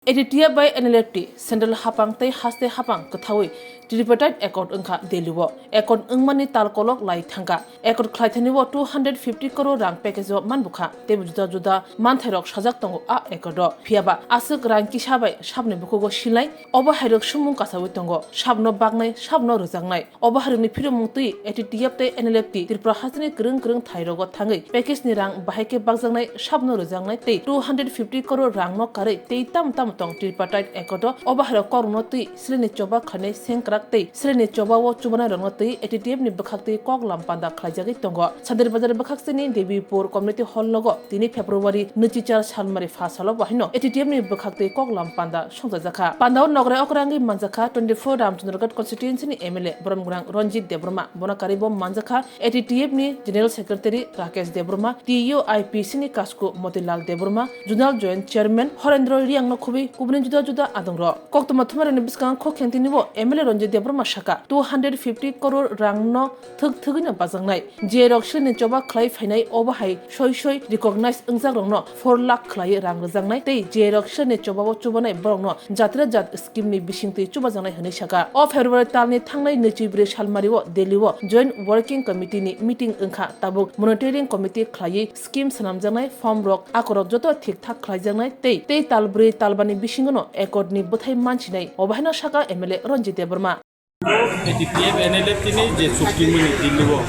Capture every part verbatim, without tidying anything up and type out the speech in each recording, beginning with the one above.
A T T F bai N L F T, Central Hapang tei Haste Hapang kwthaui Tripartite Accord wngkha Delhi-o. Accord wngmani tal kolok lai thangkha. Accord khlaithani o two hundred fifty crore rang package o manbukha, teibo juda juda manthairok sajak tongo a accord o. Phiyaba aswk rang kisa bai sabni bukhugo silnai, obo hairok sumung kasaui tongo, sabno baknai, sabno rwjaknai. Obo hairokni phiromung twi A T T F tei N L F T Tripura hasteni kwrwng kwrwng thairogo thangwi package ni rang bahai khe bakjaknai, sabno rwjaknai tei two hundred fifty crore rang no karwi tei tamo tamo tong Tripartite Accord o. Obo hairok kokrokno twi silini choba khainai sengkrak tei silini choba o chubanairokno twi A T T F ni bwkhaktwi kok lam panda khlaijagwi tongo. Sadir bazar bwkhaksini Debipur Community Hall nogo tini February nwichichar salmari pha salo bo haino A T T F ni bwkhaktwi kok lam panda songchajakha. Pandao nograi okrangwi manjakha twenty-four Ramchandraghat constituency ni M L A boromgwnang Ranjit Debbarma, bono karwi bo manjakha A T T F ni General Secretary Rakesh Debbarma, T U I P C ni kasku Motilal Debbarma, Zonal Joint Chairman Horendra Riang no khubui kubuni juda juda adongrok. Koktwma thumarokni bwskango khok khentini bo M L A Ranjit Debbarma saka, two hundred fifty crore rang no thwk thwgwino bajaknai. Jerok silini choba khlai phainai, obo hai soi soi recognize wngjakrokno four lakh khlaiwi rang rwjaknai tei jerok silini chobao chubanai borokno jatra jat scheme ni bisingtwi chubajaknai hwnwi saka. O February talni thangnai nwichibrwi salmario Delhi o Joint Working Committee ni meeting wngkha, tabuk monitoring committee khlaiwi scheme swnamjaknai, form rok akorok joto thik thak khlaijaknai tei tei tal brwi tal bani bisingono accord ni bwthai mansinai, obo haino saka M L A Ranjit Debbarma. A T T F N L F T ni je chukti mani Delhi o,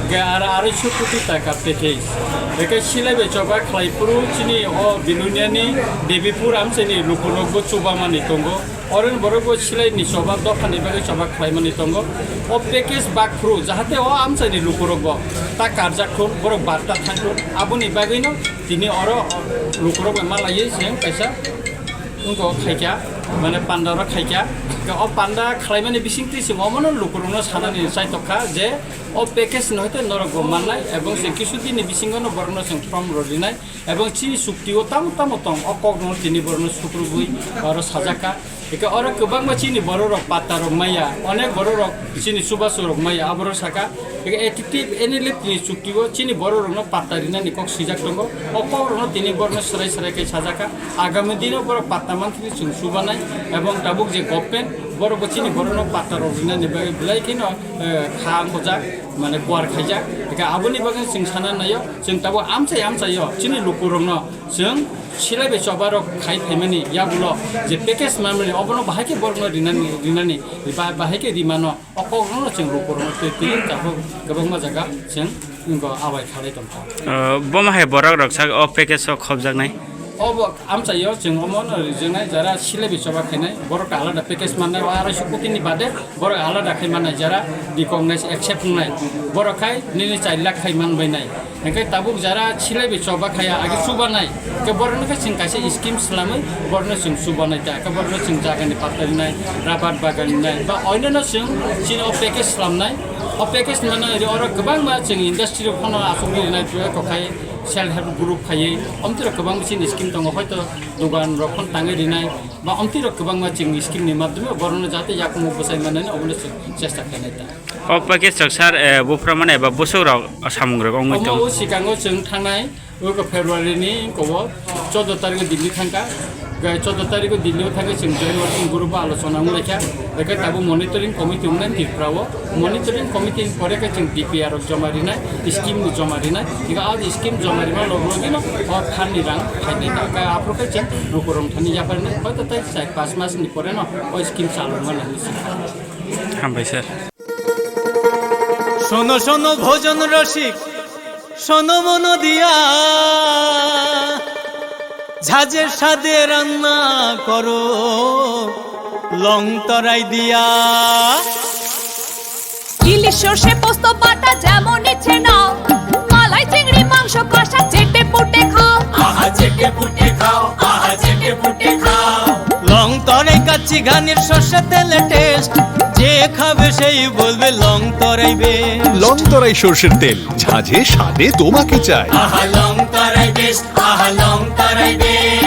ke ar arai sho koti taka package. Eke silai bai choba khlai phuru chini o Bilonia ni Debipur amchai ni lukurok bo chuba mani tongo. Oren borok bo silai ni choba dopha ni bagwi choba khlai mani tongo. O package bak phuru jahate o amchai ni lukurok bo ta karjak thun, borok barta thang thun. Aboni bagwi no tini oro lukurok bai malaiwi se kaisa wngkha o khaikha, mane panda oro khaikha. Ke o panda khlaimani bisingtwi se omono lukurokno sanani chaitokha je o package no hwte norok bo mannai, ebong se kisu din ni bisingo no borokno chwng form rok rinai, ebong chini chukti o tamo tamo tong o kok no tini borokno sukrubui oro sajakha. Eke oro kwbangma chini borok rok patta rok maya, onek borok rok chini chubachu rok maya, aborok saka. Eke A T T F N L F ni chukti o chini borok rokno patta rinani kok swijak tongo. O kok rokno tini borokno swrai swrai khe sajaka. Agami dino borok patta manthini chwng chubanai, ebong tabuk je government borok bo chini borokno patta rok rinani bagwi belai kheno, eh, kha wngkojak, mane kuar khaijak. Eke aboni bagwi chwng sana naio, chwng tabuk amchai amchaio chini lukurokno chwng silai bai choba rok khai phaimani yagulo je package manmani obono bahai khe borokno rinani, rinani, ba-, bahai khe rimano. O kok no chwng lukurokno twi twi tabuk kwbangma jaga chwng wngkha abai khalai tongkha. O, bomo hai borok rok sak o package o khopjaknai? Obo amchaio chwng omono rijwnai, jara silai bai choba khainai, borok alada package mannai, o arai sho koti ni bade borok alada khai mannai, jara recognize accept wngnai, borok khai nini char lakh khai manbainai. Hingke tabuk jara silai bai choba khaya, age chubanai. Ke borokno khe chwng kaisa scheme swlamwi borokno chwng chubanai ta. Ke borokno chwng jagani patta rinai, rabar bagan rinai, ba oinano chwng chini o package swlamnai. O package ni mano oro kwbangma chwng industry rok phano achukwi rinai, tei kokhai self help group khaiwi. Omtwi rok kwbangma chini scheme tongo, hoito dogan rok phano tangwi rinai, ba omtwi rok kwbangma chwng scheme ni madhyome borokno jate yakung bwsai manani obono chwng chesta khainai ta. O package rok sir, eh, buphra mane eba bwswk rok samung rok wngwi tong? Omo o sikango chwng thangnai, o February ni kobo chordo tarikh o Delhi thangkha. Gai chordo tarikh o Delhi o thangwi chwng joint working group o alochona wnglaikha. Eke tabuk monitoring committee wngnai Tripura o. Monitoring committee ni pore khe chwng D P R rok joma rinai, scheme ni joma rinai. Ega o scheme joma rima log logino o phan ni rang phainai. Ega aphuru khe chwng lukurok thani yapar nai. Hoito tei char panch mas ni pore no o scheme chalok mano hinwi swngkha. Hambai sir. শোনো শোনো ভোজন রসিক, শোনো মন দিয়া, ঝাঁঝে স্বাদে রান্না করো লং তরাই দিয়া। ইলিশ সর্ষে পোস্ত বাটা যেমন ইচ্ছে নাও, মালাই চিংড়ি মাংস কষা চেটে পুটে খাও। আহা চেটে পুটে খাও, আহা চেটে পুটে খাও। লং তরাই কাচ্চি ঘানির সর্ষে তেলে টেস্ট, যে খাবে সেই বলবে লং তরাই বেস্ট। লং তরাই সর্ষের তেল, ঝাঁঝে স্বাদে তোমাকে চাই। আহা লং তরাই বেস্ট, আহা লং তরাই বেস্ট।